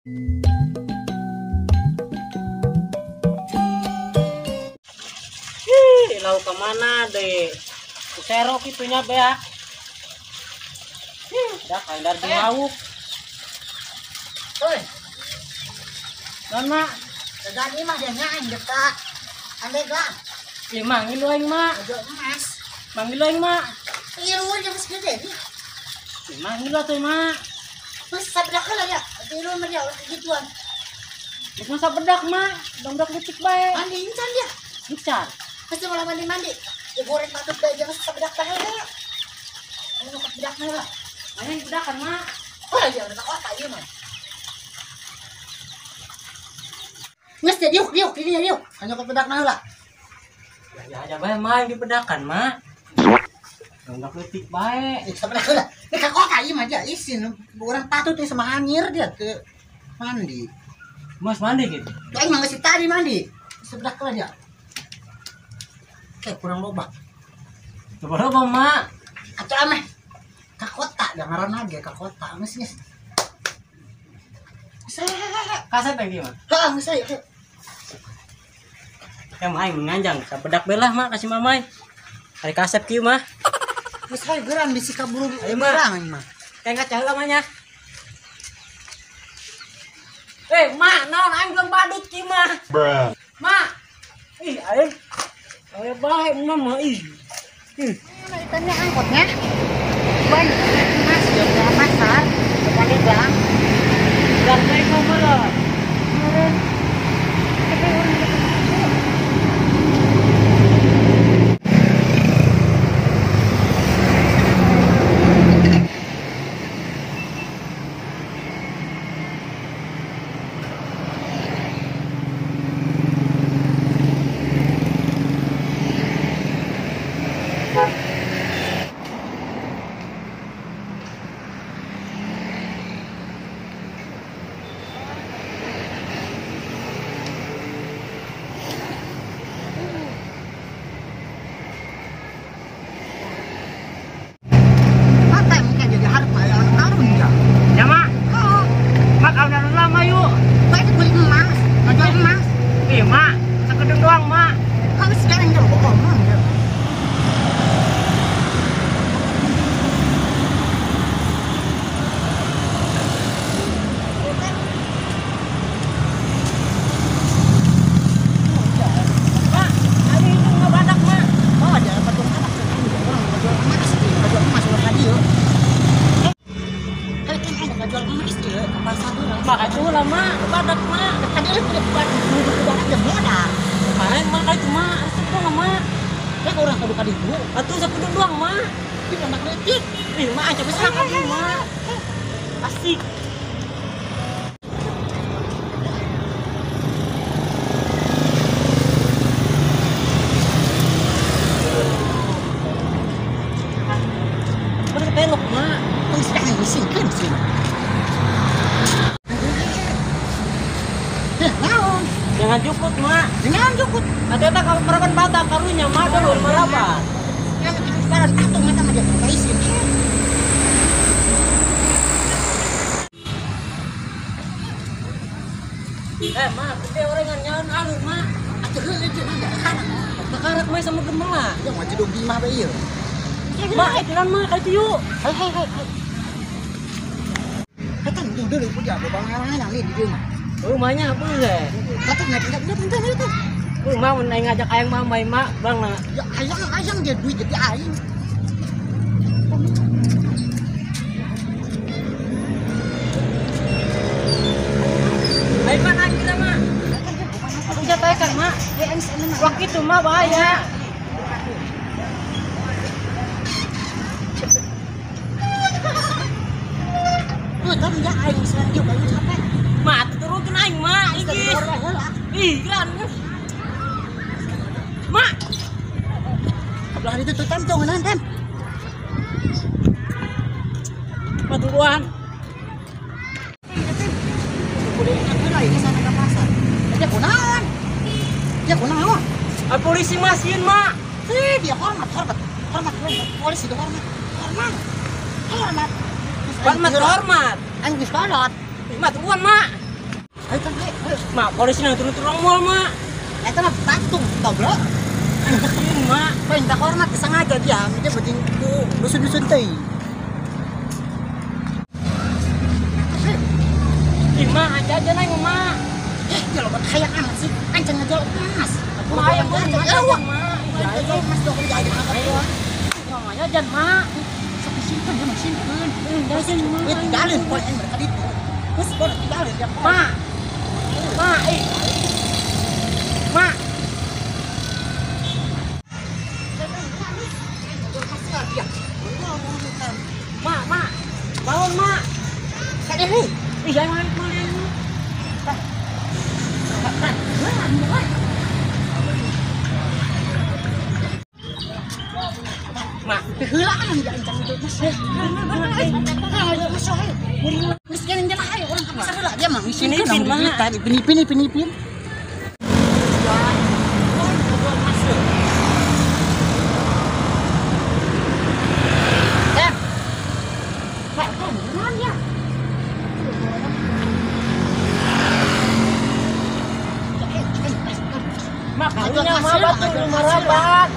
Ih, lauk kemana deh? Serok itunya beak. Dah kalendar di lauk. Oi. Nona, dagang imah dia nyaing dekat. Andeglang. Ih, manggil aing mak. Emas. Manggil aing mak. Iya lu jam segede nih. Ih, manggil atuh mak. Mas sabedak lah ya. Tilu mah dia gituan. Geus masa bedak mak, dongdok leutik bae. Mandi incan dia. Incan. Pasti malah mandi-mandi. Ya goreng patut bae jangan sabedak bae ya. Anu bedak mah lah. Main bedakan mak. Wah, dia udah kota ieu mah. Geus dia diuk diuk ini diuk. Hanya ke bedak mah lah. Ya aja bae main di bedakan mak. Dongdok leutik bae. Ih, sabedak heula. Ini ka kota ieu mah dia isin urang patut teh sama anyir dia ke mandi. Mas mandi gitu. Aing mah geus tadi mandi. Sabedak heula dia. Kayak kurang loba. Coba loba mak. Atuh ameh ka kota da ngaranna ge ka kota geus geus. Kasep ieu mah. Heeh, geus aya. Ya mah aing nganjang sabedak belah mak kasih mamai. Hari kasep kieu mah. Geus hayu geurang bisi kaburu Ayo mah. gerang aing mah. Kayak ngaca heula mah nya. Eh, mak, naon aing belum badut kieu mah. Bruh. Mak. Ih, aing. Aya bae mah mah ih. Ih, Mana ikannya angkotnya? Banyak mas di pasar, ke Pandeglang. dan bae mah lah. Meureun. Tapi urang teh Mata mungkin jadi harus bayar alun-alun ya. Ya mak, Oh, mak alun-alun lama yuk. baik beli emas, ngajual emas. Ih mak, sekedeng doang mak. Kamu sekarang jauh bohong ya. Mak, hari itu nggak badak mak. Oh, ada patung anak orang ngajual emas, ngajual emas ulah ka dieu. Kan kan ada ngajual emas dieu ke pasar urang. Mak itu lah mak, badak mak. Tadi lu udah buat nunggu badak jam modal. Main mak itu mak, resep doang mak. Kan orang kudu ka ditu, Atuh sekedeng doang mak. di anak leutik. Ih mak, coba serang dulu mak. Asik. Mana pelok mak. Tong sedang ngisingkeun sih. Heh, naon? Jangan jukut mak. Jangan jukut. Ada tak kalau meraban badak karunya mak dulu meraban. Yang itu sekarang patung mata mah dia isin. Eh mak, gede orengan nyaun alur mak. Atuh heueuh jeung ada kana. Bakarak mah sama gemelah. Ya mau jedog di imah bae ieu. Mak, itu kan mak, itu yuk. Hai hai hai. hai. Kata nu dulu puja loba ngarangan di dieu mah. Oh, mahnya apa ya? Kata nggak nggak nggak nggak nggak. Oh, mak mun aing ngajak ayang mamai mak, bang lah. Ya ayang ayang dia duit jadi aing. Aing mah aing kita mak. Aku jatuh kan mak. Waktu itu mak bahaya. Tuh tadi ya aing selanjut aing capek. Mak, turutin aing mak, iki. Ih, geran. Mak, Belah itu tuh tam tuh ngeunaan tam. paturuan. Kudu heula ini sana ke pasar. Dia kunaon? Dia kunaon? Ah, polisi masih mak. Sih, dia hormat, hormat. Hormat, hormat. Polisi dia hormat. Hormat. Hormat. Hormat, hormat. Aing geus kolot. Ih, mak turuan mak. Mak, polisi nang turun-turun moal, Mak. Eta mah patung, goblok. Ih, Mak. Paling tak hormat sengaja dia, dia penting ku dusun-dusun teh. Ih, Mak, aja nang, Mak. Eh, dia lobat hayang amat sih. Ancan ngajual emas. Mak, ayam Mak, aja, Mak. Jual emas dong, jajan apa? Mak, jajan, Mak. Sok disimpen, dia mah simpen. Jajan, Mak. Eh, tinggalin poin mereka itu. Terus poin tinggalin dia. Mak. Mak, eh. Mak. Mak, Mak. Bangun, Mak. Sadar. Ih, jangan maling. Mak, keheulaan dia ancam itu mas. Miskin dia lah, orang ka pasar lah dia mah miskin. Pinipin, pinipin. Mak, karunya mah batu marabat.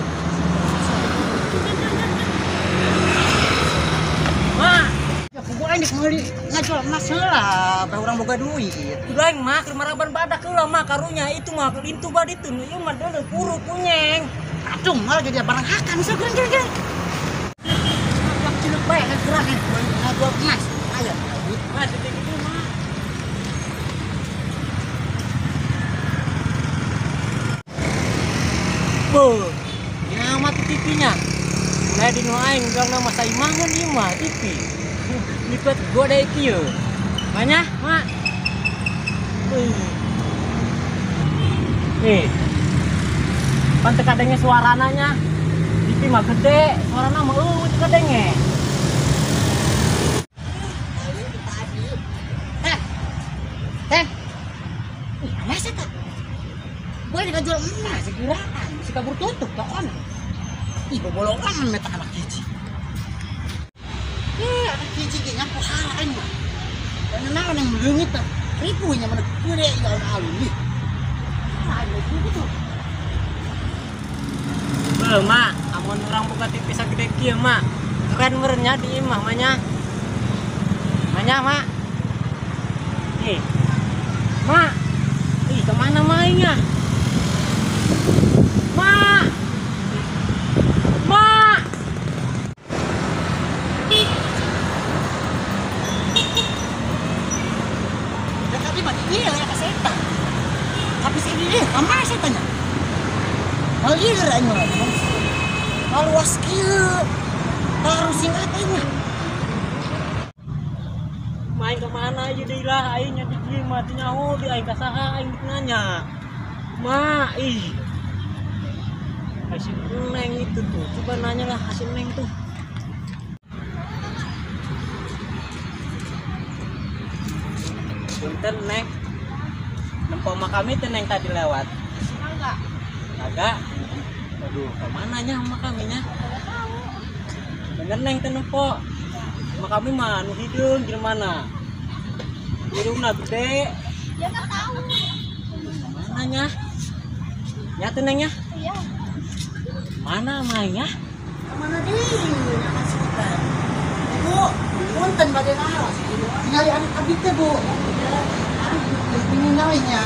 Mak, ya kubu aing geus meuli ngajual emas heula, bae urang boga duit. Kudu aing mah keur maraban badak heula mah karunya itu mah lintu bad itu ieu mah deuleu puru kunyeng. Aduh, malah jadi barang hakan so gereng-gereng. Ngak ciluk bae gerang ngajual emas. Ayo, duit. Mak, titik itu mah. Beuh, nyamat TV-nya. Nah di nu aing bilang nama saimangan ieu mah TV. Lipat gua da kieu. Banyak, Mak. Nih. Pan teu kadenge suarana nya. TV mah gede, suarana mah eueuh teu kadenge. Teh. Teh. Ih, masa teh? Boleh dijual emas segerakan, si kabur tutup tokon. Ih, bobolongan meta anak hiji. Eh, anak hiji ge nyapu hara aing mah. Dan naon yang leungit teh? Ripu nya mana gede ya alun ih. Aing gitu. Beuh, Mak, amun urang boga TV sagede kieu, Mak. Keren meureun nya di imah mah nya. Manya, Mak. Ih. Mak. Ih, kemana mainnya? Mak. Mak. Ya tadi mah dia ya ka setan. Tapi si ini kamar setannya. Hal ieu aing mah. Haluas kieu. Taruh sing aing mah. Main kemana ieu deui lah aing nya di dieu mah teu nyaho di aing ka saha aing nanya. Mak, ih. Hasil Neng itu tuh, coba nanya lah hasil Neng tuh. Punten Neng, nempo sama kami tuh Neng tadi lewat. Enggak. Kagak. Aduh, kemana nya sama kami nya? Bener Neng teh nempo. Sama kami mah nu hideung gimana? Hidungna gede. Ya nggak tahu. Mana nya? Ya tuh Neng nya? Iya. Mana mainnya? Mana deui nyaman sekitar. Ibu, punten bade naros. Ningali anak abdi teh, Bu. Ningali nya.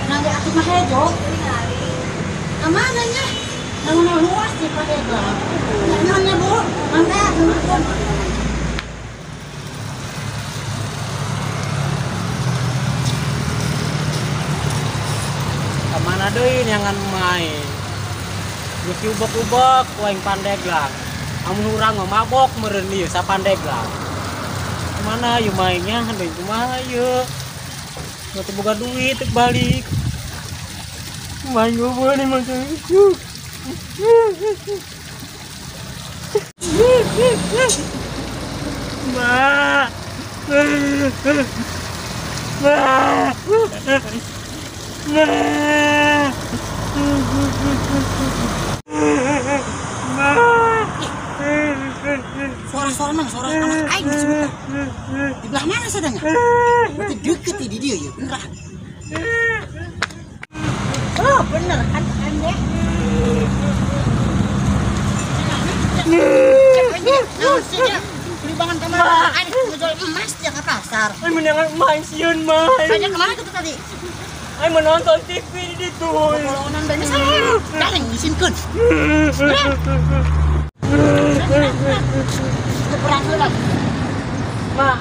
Ningali aki mah hejo. Ka mana nya? Namun luas di pahejo. Nya Bu, mangga nuhun. Ka mana deui nyangan main? Geus diubek-ubek ku aing Pandeglang. Amun urang mah mabok meureun ieu sapandeglang. Mana ieu mainnya deui kumaha ieu? Teu boga duit teu balik. Main gua nih mah. Ma. Ma. Ma. Suara-suara mang, suara anak aing disebutkan. Di belah mana sadanya? Berarti deket di dia ya, beneran. Jual emas dia ke pasar. Aing menangan main sieun mah. Saya kemana tuh tadi? Aing menonton TV di ditu. Kolonan bae salah. Kaleng isinkeun. Perang heula. Ma,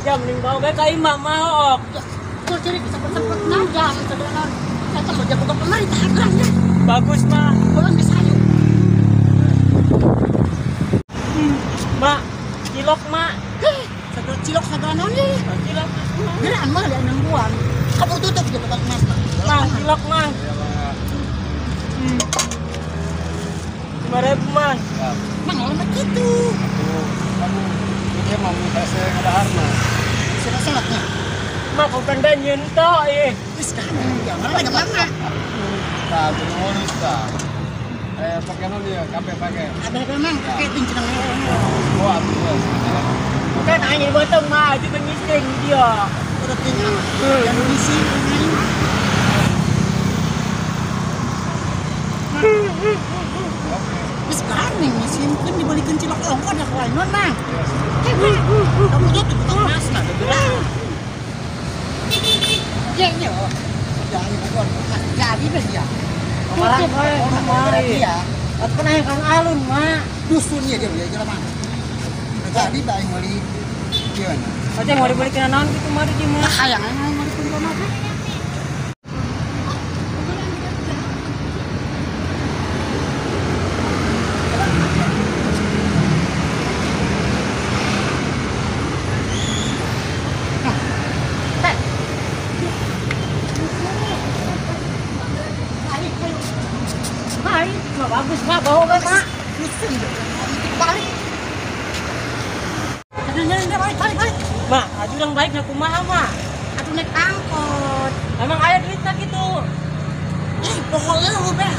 jam mending bawa bae ka imah mah ok. Tuh ciri bisa sempet naja misalnya saya mau jago pemerintah gerangnya. Bagus mah. Belum bisa ayo. Ma, cilok ma. Segala cilok segala naon ye. Cilok. Geran mah ada nungguan. Kamu tutup gitu tukang emas mah. Mah, cilok mah. 5.000 mah. Mang lama gitu. Kamu ini mau saya ngadahar mah. Surat-suratnya. Mak bukan dan nyentok eh. Wis kan, jangan lagi mana. Tah, terus tah. Pakai non dia, kape pakai. Ada memang pakai tinggi nang. Wah, tuh. Kan aing botong mah itu pengising dia. Udah tinggal. Yang isi aing. Wis kan ngisimkeun dibalikeun cilok ongko da lain non mah. Kamu tuh tukang emas mah geura. Ya ya. Jadi bukan jadi beh ya. Tutup bae. Iya. Atuh kan aya Kang Alun mah. Dusunnya dia beli jelema. Jadi bae meuli ieu na. Aja mau dibeli kana naon kitu mah di mah. Hayang aing meuli kudu mah. Bagus mah bawa bae mak. Pusing balik. Balik balik balik. Mak, aju urang baik na kumaha mah? Atuh naik angkot. Emang aya duitna kitu. Ih, pokoknya lu beh.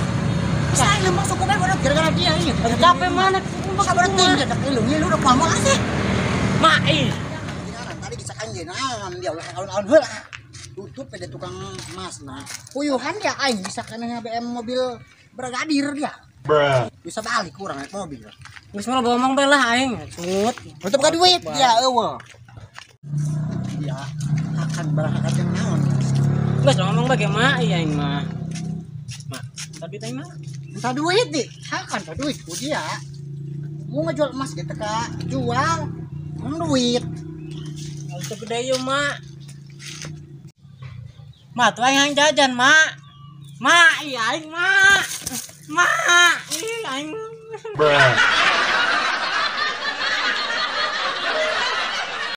Bisa aing lembang suku beh gara-gara dia ieu. Capek mana sabar teuing da lu ngilu udah ngomong sih. Mak ih. Tadi bisa anjeun dia ulah alun-alun heula. Tutup pada tukang emas nah. Puyuhan dia aing bisa kena BM mobil bergadir dia. Bruh. Bisa balik kurang naik mobil. Geus mah bawa omong bae lah aing. Sungut. Untuk buka duit dia eueuh. Dia akan berangkat yang naon. Geus ngomong bae mah ieu aing mah. Mak, minta duit aing mah. Minta duit di. Akan minta duit ku dia. Mau ngejual emas gitu ka, jual. Mau duit. Untuk gede ieu mak. Mak tuh aing jajan mak. Mak, iya aing mak. Mak, ih aing. Bruh.